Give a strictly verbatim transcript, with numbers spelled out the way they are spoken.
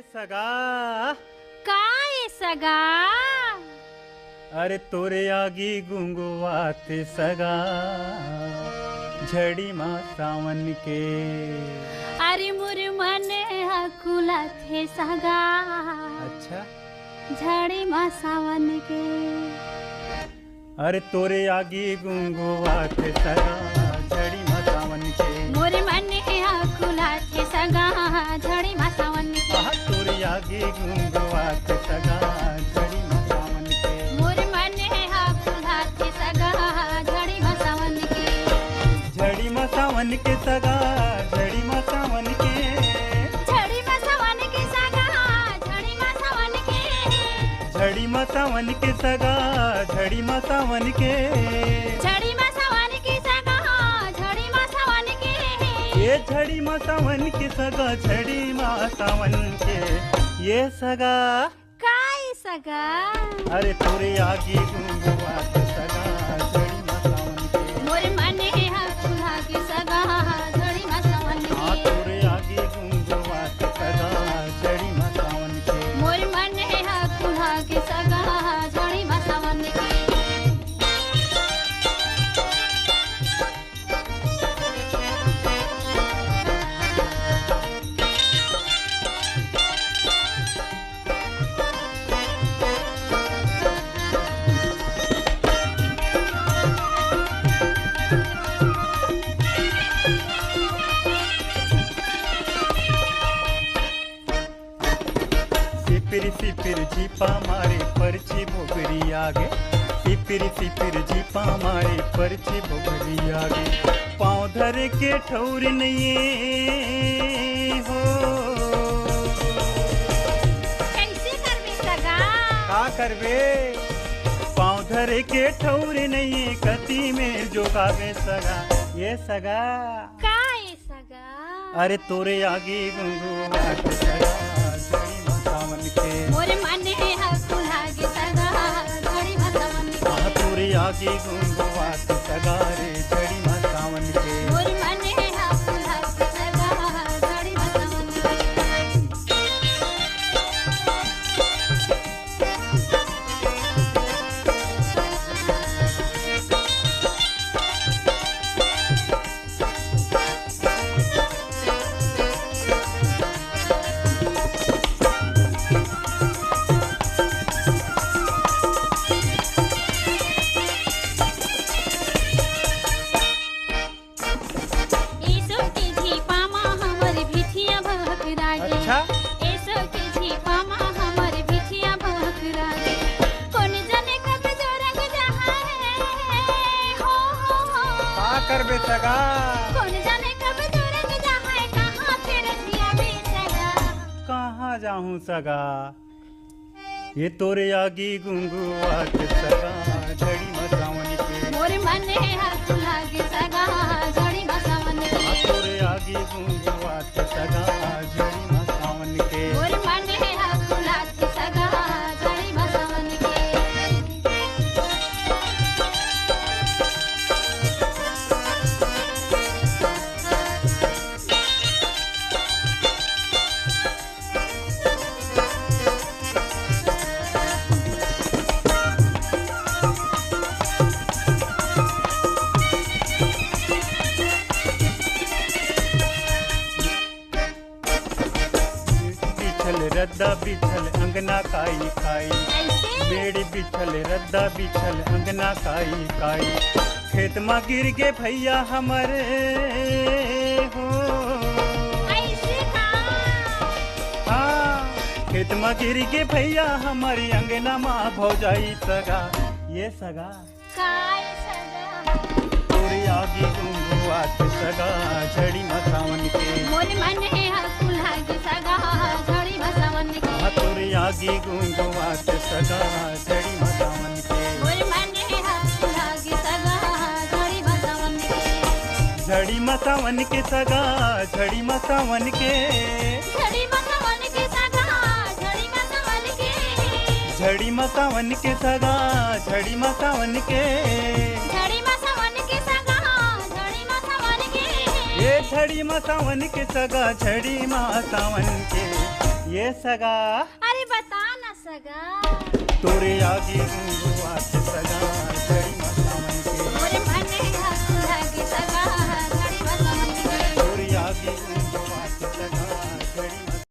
सगा। का ए सगा? अरे तोरे आगी गुंगुवाथे सगा, झड़ी मा सावन के। अरे मोर मन ह कुलाथे सगा। अच्छा। झड़ी मा सावन के। अरे तोरे आगी गुंगुवाथे सगा, झड़ी मा सावन के। मोर मन ह कुलाथे सगा, झड़ी मा सावन के। आहा, तोरे आगी गुंगुवाथे सगा, झड़ी मा सावन के। मोर मन ह कुलाथे सगा, झड़ी मा सावन के। झड़ी मा सावन के सगा, झड़ी मा सावन के। झड़ी मा सावन के सगा, झड़ी मा सावन के। झड़ी मा सावन के सगा, झड़ी मा सावन के। झड़ी मा सावन के सगा, झड़ी मा सावन के। ये झड़ी मा सावन के सगा, झड़ी मा सावन के। ये सगा। का ए सगा? अरे तोरे आगी गुंगुवाथे सगा, झड़ी मा सावन के। मोर मन ह कुला के सगा, झड़ी मा सावन के। हाँ, तोरे आगी गुंगुवाथे सगा, झड़ी मा सावन के। मोर मन ह कुला के सगा, झड़ी मा सावन के। सिपिर सिपिर झीपा मारे परछी भोगरी आगे। सिपिर सिपिर झीपा मारे परछी भोगरी आगे। पाँव धरे के ठौर नइये हो। कइसे करबे सगा? का करबे? पाँव धरे के ठौर नइये, कति मेर जोगाबे सगा। ये सगा। का ए सगा? अरे तोरे आगी गुंगुवाथे सगा, झड़ी मा सावन के। मोर मन ह कुला के सगा, झड़ी मा सावन के। हाँ, तोरे आगी गुंगुवाथे सगा रे, झड़ी मा सावन के। मोर मन ह कुला के सगा, झड़ी मा सावन के। एसो के झीपा मा हमर भिथिया भकरा गे। अच्छा। एसो के झीपा मा हमर भिथिया भकरा गे। कोन जने कब जोरंग जहाँ है, हो, हो, हो। का करबे सगा? कोन जने कब जोरंग जहाँ है, कहाँ फिर दिया बे सगा? कहाँ जाहूँ सगा? ये तोरे आगी गुंगुवाथे सगा, झड़ी मा सावन के। मोर मन ह कुला के सगा, झड़ी मा सावन के। हाँ, तोरे आगी गुंगुवाथे सगा, झड़ी मा सावन के। मोर मन ह कुला के सगा, झड़ी मा सावन के। बिछल रद्दा बिछल अंगना काई काई। कैसे? बेड़ी बिछल रद्दा बिछल अंगना काई काई। खेत मा गिर गे भैया हमर हो। ऐसे का? हाँ, खेत मा गिर गे भैया हमर अंगना मा भौजाई सगा। ये सगा। काय सगा? तोरे आगी गुंगुवाथे सगा, झड़ी मा सावन के। मोर मन ह कुला के सगा, झड़ी मा सावन के। हाँ, तोरे आगी गुंगुवाथे सगा, झड़ी मा सावन के। मोर मन ह कुला के सगा, झड़ी मा सावन के। झड़ी मा सावन के सगा, झड़ी मा सावन के। झड़ी मा सावन के सगा, झड़ी मा सावन के। झड़ी मा सावन के सगा, झड़ी मा सावन के। झड़ी मा सावन के सगा, झड़ी मा सावन के। ये झड़ी मा सावन के सगा, झड़ी मा सावन के। ये सगा। अरे बता ना सगा। तोरे आगे घुंघुआ के सगा, जड़ी